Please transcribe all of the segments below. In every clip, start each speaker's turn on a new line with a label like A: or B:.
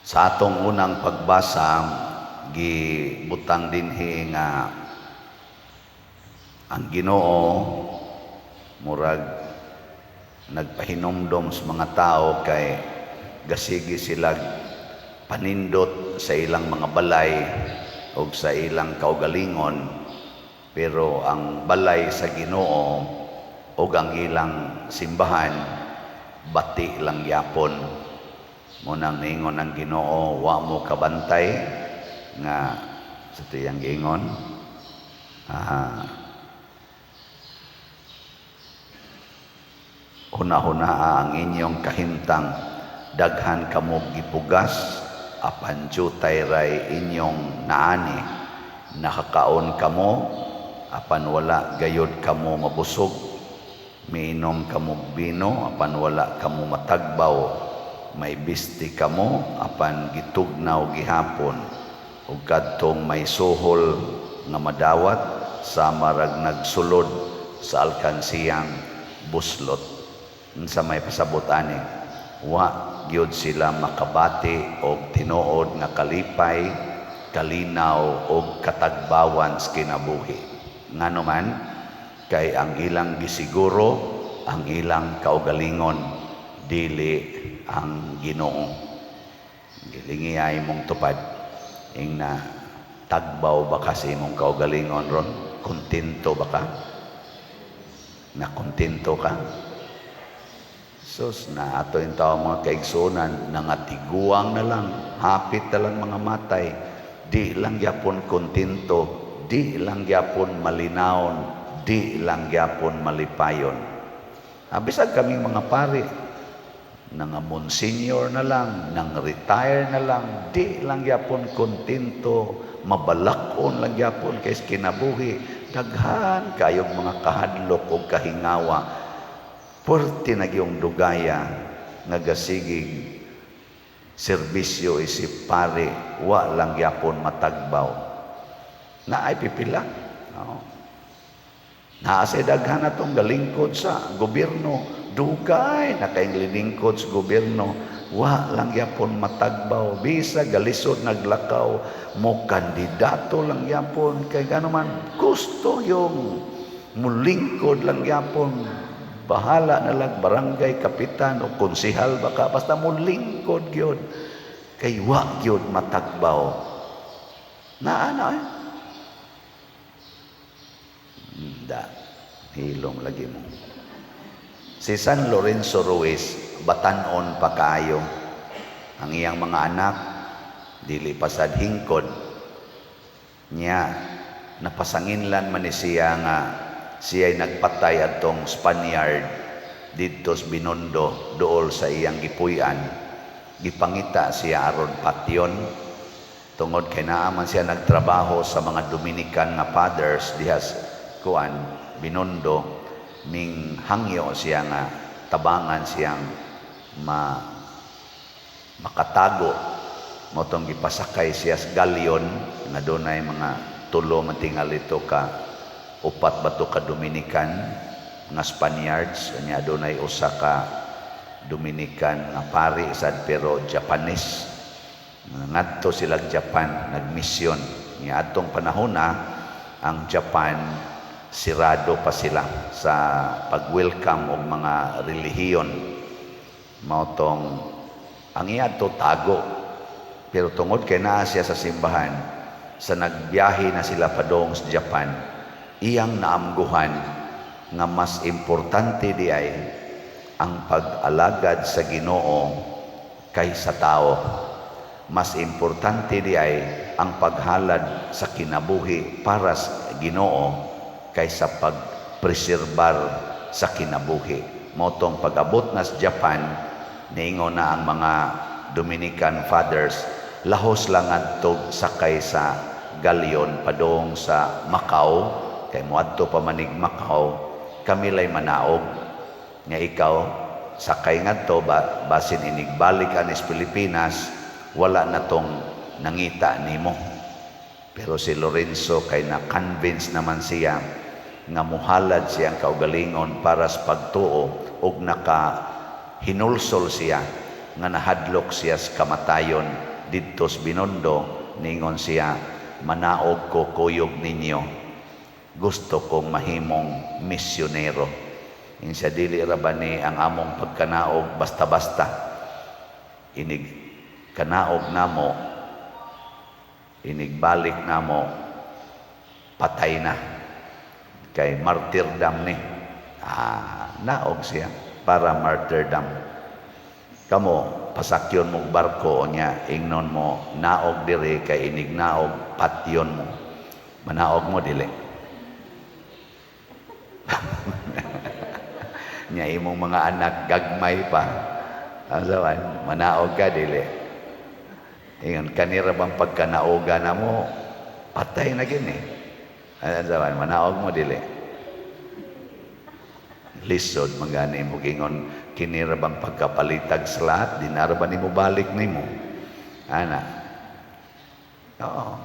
A: Sa atong unang pagbasa, gibutang dinhi nga ang Ginoo murag nagpahinumdom sa mga tao kay gasigi sila panindot sa ilang mga balay o sa ilang kaugalingon, pero ang balay sa Ginoo o ang ilang simbahan bati lang gyapon. Munang ningon ang Ginoo, wa mo kabantay nga sa tiyang giingon, huna-hunaa ang inyong kahimtang, daghan kamo gipugas apan jutay ray inyong naani, nakakaon kamo apan wala gayod kamo mabusog, miinom kamo bino apan wala kamo matagbaw, may bisti kamo apan gitugnaw gihapon, ug kadtong may suhol nga madawat sama rag nagsulod sa alkansiyang buslot. Unsa may pasabot ani? Wa gyud sila makabati og tinuod nga kalipay, kalinaw og katagbawan sa kinabuhi. Ngano man, kay ang ilang gisiguro ang ilang kaugalingon, dili ang Ginoo. Gilingi ay mong tupad ing na tagbaw ba kasi imong kaugalingon ron? Kontento ba ka? Na kontento ka? Sus, na ato yung tao mga kaigsunan, nangatiguang na lang, hapit na lang mga matay, di lang gyapon kontento, di lang gyapon malinawon, di lang gyapon malipayon. Bisag kaming mga pari, nga monsignor na lang, nang retire na lang, di lang gyapon kontento, mabalakon lang gyapon kay kinabuhi, daghan kayog mga kahadlok og kahingawa. Puwerte na gyung dugaya nga gasigig serbisyo isip pare, wa lang gyapon matagbaw. Naay pipila. No. Naa say daghan atong galingkod sa gobyerno, dugay na kayong lilingkod sa gobyerno, wa lang gyapon matagbaw, bisa galisod naglakaw, mo kandidato lang gyapon kay gano man gusto yung mulingkod lang gyapon, bahala na lang barangay kapitan o konsehal baka, basta mulingkod gyud kay wa gyud matagbaw. Naa na eh. Da, hilom lagi mo. Si San Lorenzo Ruiz, batanon pa kaayo. Ang iyang mga anak, dili pa sad hingkod. Nya, napasanginlan man ni siya nga siya'y nagpatay atong Spaniard didto sa Binondo, dool sa iyang gipuy-an. Gipangita siya aron patyon, tungod kay naa man siya nagtrabaho sa mga Dominican nga fathers diha sa kuan Binondo, ning hangyo siya nga tabangan siyang makatago. Motong gipasakay siya sa galyon nga dunay mga tulo matingal ito ka upat bato ka Dominican nga Spaniards, nya dunay usa ka Dominican nga pari sad pero Japanese. Ngadto sila Japan nagmisyon. Nya adtong panahon na ang Japan sirado pa sila sa pag-welcome og mga relihiyon. Mao tong ang iya to tago, pero tungod kay naa siya sa simbahan, sa nagbiyahe na sila padung sa Japan, iyang naamguhan nga mas importante di ay ang pag-alagad sa Ginoo kaysa tao. Mas importante di ay ang paghalad sa kinabuhi para sa Ginoo kaysa pagpreserbar sa kinabuhi. Motong pag-abot na sa Japan, niingon na ang mga Dominican fathers, lahos lang adtog sakay sa galyon padung sa Macau, kay moadto pa manig Macau, kami lay manaog. Nga ikaw sakay ngadto ba, basin inigbalik anis Pilipinas, wala na tong nangita nimo. Pero si Lorenzo kay na-convince naman siya nga muhalad siyang kaugalingon para sa pagtuo, ug naka hinulsol siya nga nahadlok siya sa kamatayon didto sa Binondo, ningon siya, "Manaog ko kuyog ninyo. Gusto kong mahimong misyonero." Insa, dili ra ba ni ang among pagkanaog basta-basta? Inig kanaog namo, inig balik namo, patay na. Kay martyrdom ni. Ah, naog siya para martyrdom. Kamo, pasakyon mo barko niya, ingnon mo, "Naog dire kay inig naog, patyon mo." Manaog mo, dili? Nya imong mga anak gagmay pa. Asawan, manaog ka, dili? Ingon, kanira bang pagkanaoga na mo, patay na gini. Asawan, manaog mo, dili? Lisod mangani mo gingon, kinira bang pagkapalitag slot, dinara ba nimo balik nimo? Ana. Oo.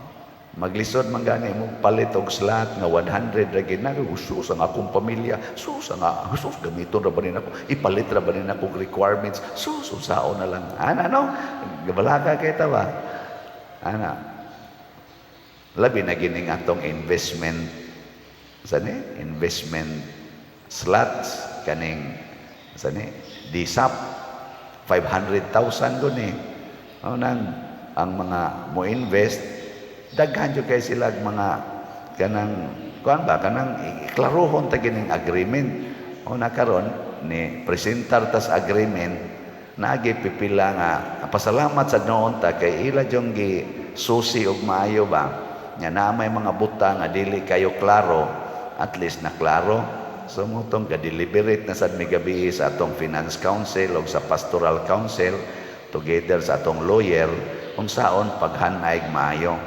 A: Maglisod man gani mo palit og slot nga 100 ra gid na, sus, ang akong pamilya, sus, ang sus, gamiton ra ba ni nako, ipalit ra ba ni nako requirements, sus, unsaon na lang. Ana, no? Gabalaka kay ta ba? Ana. Labi na gining atong investment sa ni investment slots kaning sa ni DSAP 500,000 ko ni. O nang ang mga mo invest, daghan jud kay sila mga kanang kuan ba, kanang iklarohon ta gining agreement. O na karon ni presentar tas agreement, naagi pipila nga pasalamat sa noon ta kay ila jung gi susi og maayo ba nga na may mga buta nga dili kayo klaro, at least na klaro. So mutong ga-deliberate na sad mi gabi sa atong finance council o sa pastoral council together sa atong lawyer unsaon paghanay maayo.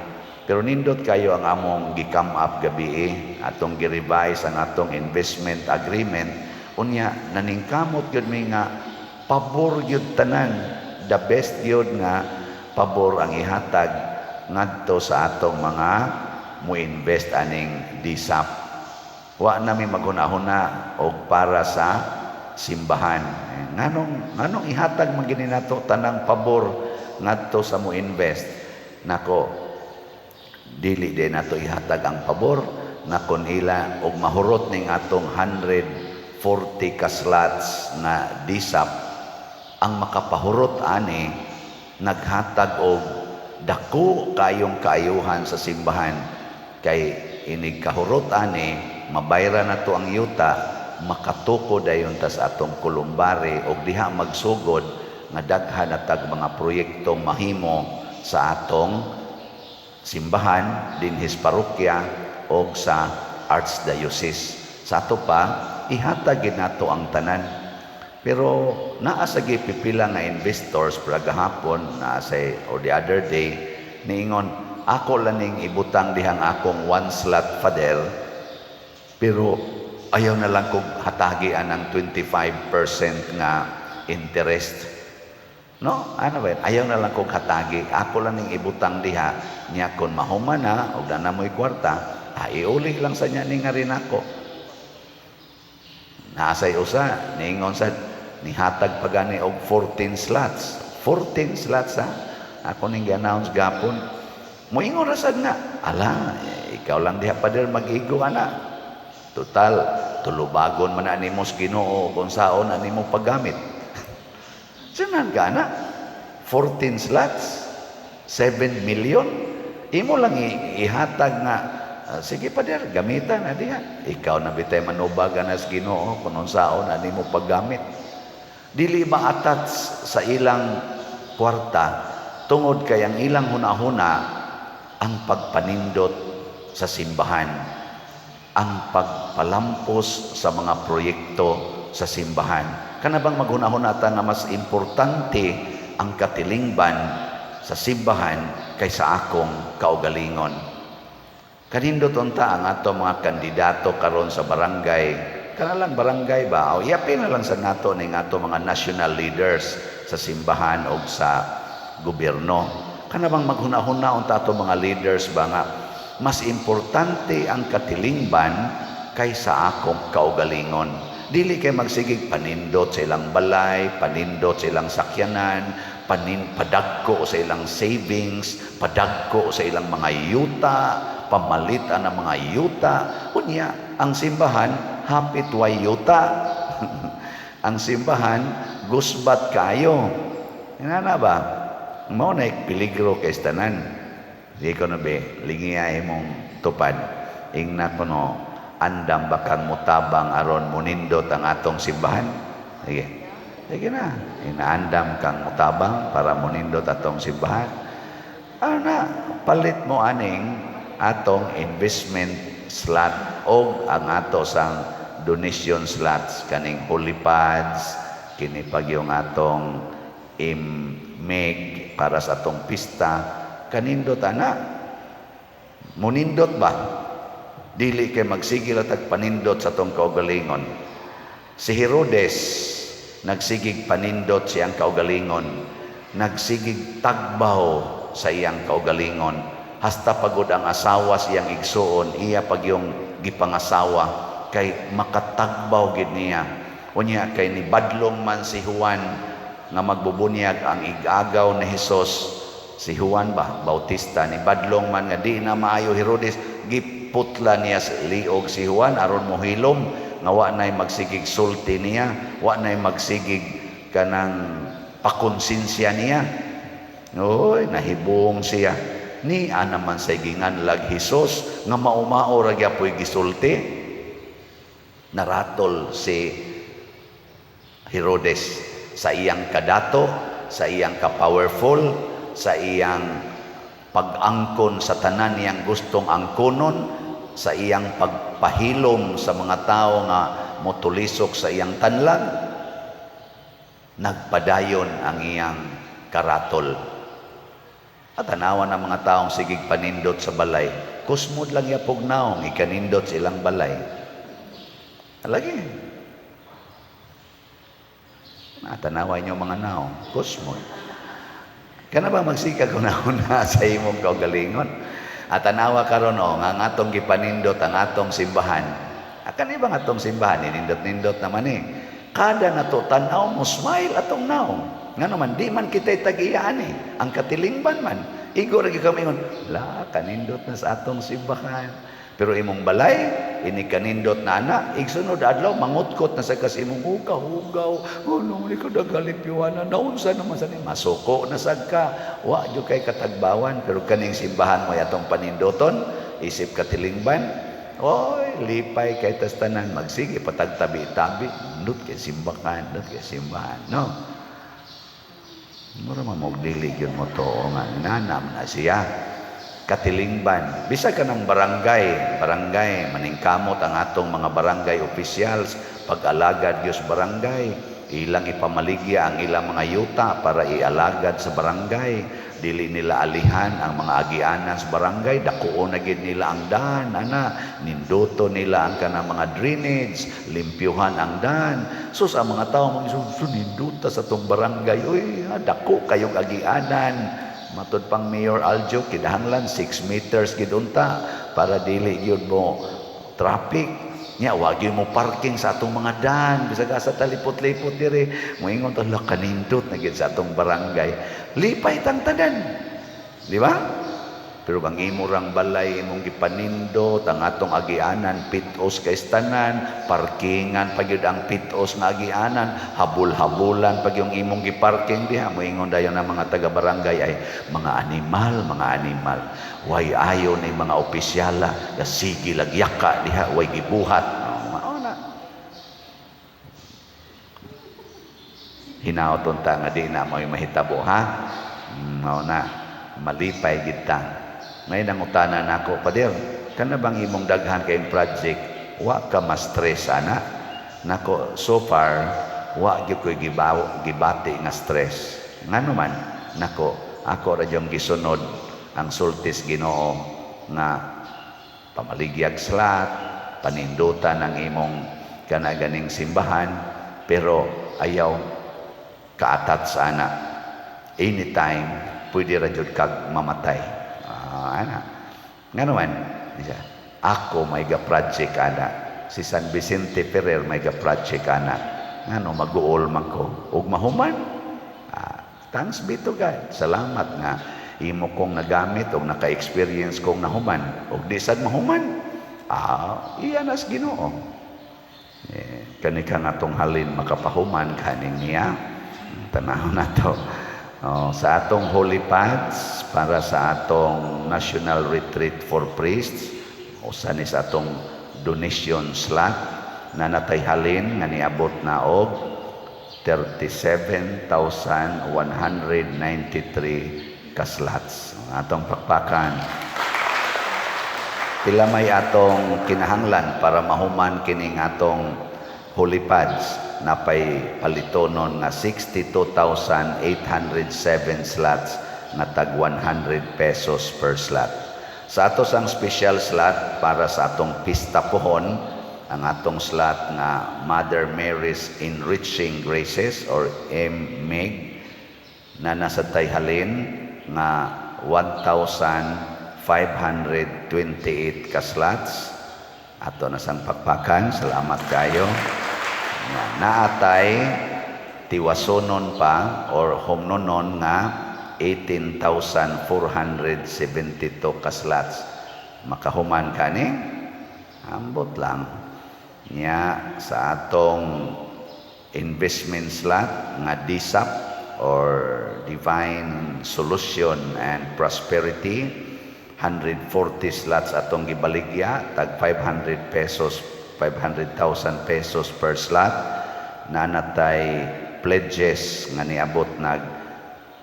A: Pero nindot kayo ang among gi-come up gabi, atong gi-revise ang atong investment agreement. Unya naningkamot gyud mi nga pabor gyud tanan, the best gyud nga pabor ang ihatag ngadto sa atong mga mo-invest aning DSAP. Wa na mi maghuna-huna og para sa simbahan. Eh, nganong nganong ihatag man gini nato tanang pabor ngadto sa mo invest? Nako, dili din nato ihatag ang pabor nga kon ila og mahurot ning atong 140 ka slots na DSAP, ang makapahurot ani naghatag og dako kayong kaayuhan sa simbahan, kay inig kahurot ani, mabayra na to ang yuta, makatuko dayon tas atong kolumbari og diha magsugod nga daghan na tag mga proyektong mahimo sa atong simbahan dinhis parokya og sa archdiocese. Sa ato pa, ihatag gid nato ang tanan. Pero naa sa pipila nga investors para gahapon naa say or the other day niingon, "Ako lang ning ibutang dihang akong one slot, Father, pero ayaw na lang kog hatagian ang 25% nga interest." No, ano ba yun? "Ayaw na lang kog hatagi. Ako lang ning ibutang diha niya, kon mahuman na og na mo'y kwarta, ah, iuli lang sa niya ni nga rin ako." Naasay usa, niingon sa nihatag pa gani og 14 slots. 14 slots ha. Ako ning gi-announce gapon. Moingon ra sad nga, "Ala, eh, ikaw lang diha, Pader, mag-igo ana. Total, tulubagon man na nimo sa Ginoo kung saon na nimo paggamit." Sinan ka na. 14 slots, 7 million. Imo lang ihatag nga, "Ah, sige Pader, gamitan na diha. Ikaw na bitay manubagan na sa Ginoo kung unsaon na nimo paggamit." Dili ma-attach sa ilang kwarta tungod kay ang ilang hunahuna ang pagpanindot sa simbahan, ang pagpalampos sa mga proyekto sa simbahan. Kana bang maghunahuna ta nga mas importante ang katilingban sa simbahan kaysa akong kaugalingon? Kanindot unta ang ato mga kandidato karon sa barangay. Kana lang barangay ba? O iapil na lang sa nato ning ato mga national leaders sa simbahan o sa gobyerno. Kana bang maghunahuna unta ato mga leaders ba nga mas importante ang katilingban kaysa akong kaugalingon? Dili kay magsigig panindot sa ilang balay, panindot sa ilang sakyanan, padagko sa ilang savings, padagko sa ilang mga yuta, pamalitan ang mga yuta. Unya, ang simbahan hapit way yuta. Ang simbahan gusbat kayo. Inana ba? Mao na peligro kay tanan. Di ko na be, lingiya imong tupad. Ingna kuno, andam ba kang mutabang aron munindot ang atong simbahan? Sige. Sige na. Inaandam kang mutabang para munindot atong simbahan. Ano na, palit mo aning atong investment slot o ang ato sang donation slots kaning holy pads, kini pag yung atong imeg para sa atong pista, kanindot ana. Munindot ba? Dili kay magsigil at panindot sa atong kaugalingon. Si Herodes nagsigig panindot siyang kaugalingon, nagsigig tagbaw sa iyang kaugalingon, hasta pagod ang asawa siyang igsuon, iya pag yung gipangasawa kay makatagbaw gid niya. Unya kay ni badlong man si Juan nga magbubunyag ang igagaw ni Hesus, si Juan ba Bautista, ni badlong man nga di na maayo Herodes, giputla niya sa liog si Juan aron mohilom nga wa nay magsigig sulti niya, wa nay magsigig kanang pakonsensya niya. Oy, nahibong siya. Ni naman sa ginganlag Hesus nga maumao ra gyapoy gisulti. Naratol si Herodes sa iyang kadato, sa iyang ka-powerful, sa iyang pag-angkon sa tanan niyang gustong angkonon, sa iyang pagpahilom sa mga tao nga motulisok sa iyang tanlag, nagpadayon ang iyang karatol. At tanawan ang mga taong sigig panindot sa balay, kusmod lang yapog naong ikanindot sa ilang balay. Lagi. Natanawan niyo mga naong, kusmod. Kana ba magsikag kung nauna sa imong kaugalingon? At tanawa karon o nga ang atong gipanindot ang atong simbahan. Akan ibang atong simbahan, ninindot-nindot naman eh. Kada nato tan-aw mo, smile atong naong. Nga naman, di man kita'y tagiyaan eh. Ang katilingban man. Igo ra gyud kami ingon, la, kanindot na sa atong simbahan. Pero imong balay, ini kanindot na ana, igsunod adlaw, mangutkot na sa kas imong hugaw, hugaw, oh no, ni ko dagalipyuhan naunsa naman sa ni, masuko na sad ka, wa jud kay katagbawan, pero kaning simbahan mo atong panindoton, isip katilingban, oy, lipay kay tas tanan, magsige, patagtabi-tabi, nindot kay simbahan, nindot kay simbahan, no? Mura man mo dili gyud mo to nga nanam na siya. Katilingban. Bisa ka ng barangay, barangay, maningkamot ang atong mga barangay officials, pag-alagad Diyos barangay, ilang ipamaligya ang ilang mga yuta para ialagad sa barangay. Dili nila alihan ang mga agianan sa barangay, dakuon na gid nila ang daan, ana, ninduto nila ang kanang mga drainage, limpyuhan ang daan. Sus, ang mga tao mga ninduta sa tong barangay, uy, dako kayong agianan. Matud pang Mayor Aljo, kinahanglan 6 meters gid unta para dili gyud mo traffic. Nya wa gyud mo parking sa atong mga dan, bisag asa talipot-lipot dire. Moingon ta, "La, kanindot na gid sa atong barangay." Lipay tang tanan. Di ba? Pero ang imo rang balay imong gipanindot ang atong agianan, pitos kay tanan, parkingan pa gyud ang pitos nga agianan, habol-habulan pag yung imong giparking diha, moingon dayon ang mga taga barangay ay mga animal, mga animal. Way ayo ni mga opisyala, sige lagyaka diha, way gibuhat. Oh, mao na. Hinaot unta nga di na mo'y mahitabo, ha? Mao na, malipay gid ta. Ngayon ang utana nako, Pader, kana bang imong daghan kayong project, wa ka ma-stress ana? Nako, so far, wa gyud ko'y gibati nga stress. Ngano man, nako, ako ra gyud gisunod ang sultis Ginoo nga pamaligyag slat, panindutan ang imong kanaganing simbahan, pero ayaw kaatat sa ana. Anytime, pwede ra jud kag mamatay. Ana. Nga naman, siya, ako may ga-project ana. Si San Vicente Ferrer may ga-project ana. Ngano mag-uol man ko ug mahuman. Ah, thanks be to God. Salamat nga imo kong nagamit og naka-experience kong nahuman og di sad mahuman. Ah, iya nas Ginoo. Eh, kani ka nga atong halin makapahuman kaning niya. Tanaw na to. Oh, sa atong holy pads para sa atong National Retreat for Priests, usa ni sa atong donation slot na natay halin nga niabot na og 37,193 ka slots. Ang atong pakpakan. Pila may atong kinahanglan para mahuman kining atong holy pads? Napay palitonon nga 62,807 slots nga tag 100 pesos per slot. Sa ato sang special slot para sa atong pista pohon, ang atong slot nga Mother Mary's Enriching Graces or MMEG, na nasa halin nga 1,528 ka slots. Ato na sang pakpakan, salamat kayo. Naatay tiwasonon pa or humnonon nga 18,472 ka slots. Makahuman kani? Ambot lang. Nya sa atong investment slot nga DSAP or Divine Solution and Prosperity, 140 slots atong gibaligya tag 500 pesos, 500,000 pesos per slot, na natay pledges nga niabot nag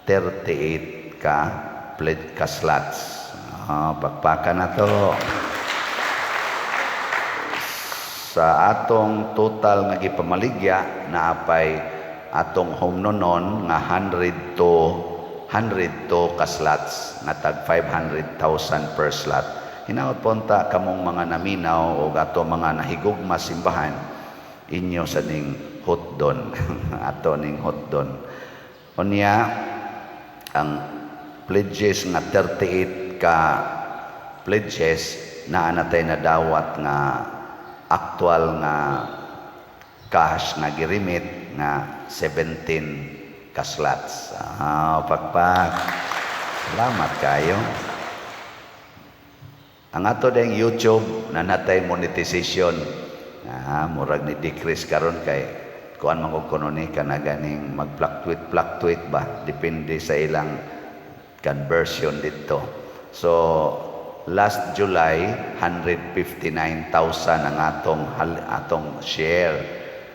A: 38 ka pledge ka slots. Ah, pakpakan na to. Sa atong total nga gipamaligya, naapay atong humnonon nga 100 to 102 ka slots nga tag 500,000 per slot. Hinaot punta kamong mga naminaw o ato mga nahigugma simbahan, inyo sa ning hotdon, ato ning hotdon. Unya ang pledges nga 38 ka pledges, naa natay nadawat nga actual nga cash nga giremit nga 17 ka slots. Ah, pakpak. Salamat kayo. Ang ato ding YouTube na natay monetization. Ah, murag ni decrease karon kay kuan man kuno ni kana ganing mag-fluctuate fluctuate ba, depende sa ilang conversion dito. So last July, 159,000 ang atong share.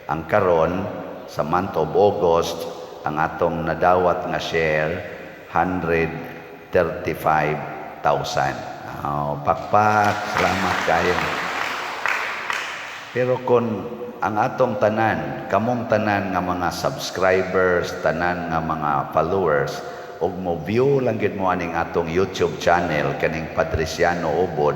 A: Ang karon sa month of August, ang atong nadawat nga share 135,000. Oh, pakpak, salamat kayo. Pero kung ang atong tanan, kamong tanan nga mga subscribers, tanan nga mga followers, ug mo view lang gid mo aning atong YouTube channel kaning Padriciano Ubod,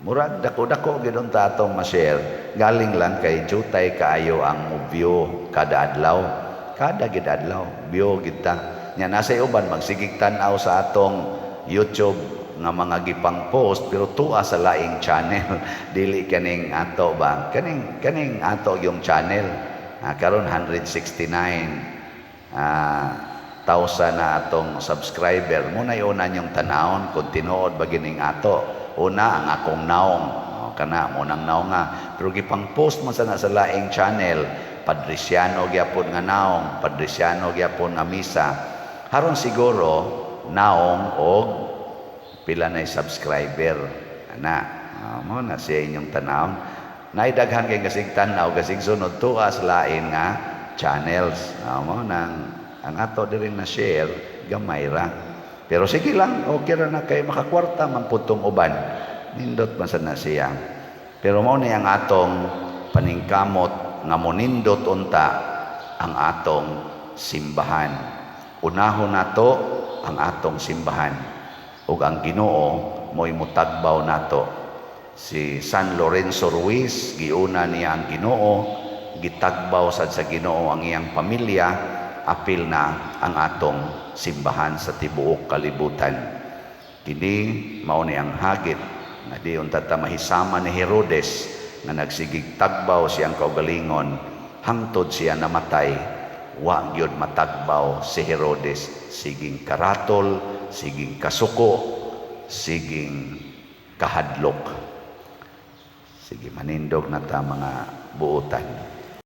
A: murag dako-dako gid unta atong ma-share, galing lang kay jutay kaayo ang mo view kada adlaw. Kada gid adlaw, view gid ta. Nya nasa uban magsigig tan-aw sa atong YouTube nga mga gipang post, pero tuwa sa laing channel, dili kaning ato ba, kaning ato yung channel. Karon 169 thousand na atong subscriber mo na una yung tanawon kung tinuod ba gining ato. Una ang akong naong, oh, kana mo nang naong nga, pero gipang post man sana sa laing channel, Padriciano gyapon nga naong, Padriciano gyapon nga misa. Haron siguro naong og pila na subscriber ana, mo na siya inyong tanawon. Naidaghan kay kasig tan-aw, kasig sunod tuas lain nga channels. Mo nang ang ato diri na share gamay ra, pero sige lang, okay ra na kay makakwarta man pud tong uban. Nindot man sad na siya, pero mao ni ang atong paningkamot nga monindot unta ang atong simbahan. Unahon nato ang atong simbahan ug ang Ginoo mo'y mutagbaw nato. Si San Lorenzo Ruiz, giuna niya ang Ginoo, gitagbaw sad sa Ginoo ang iyang pamilya, apil na ang atong simbahan sa tibuok kalibutan. Kini mao ni ang hagit Nga di unta ta mahisama ni Herodes nga nagsigig tagbaw siyang kaugalingon hangtod siya namatay. Wa gyud matagbaw si Herodes, siging karatol, siging kasuko, siging kahadlok. Sige, manindog na ta, mga buotan.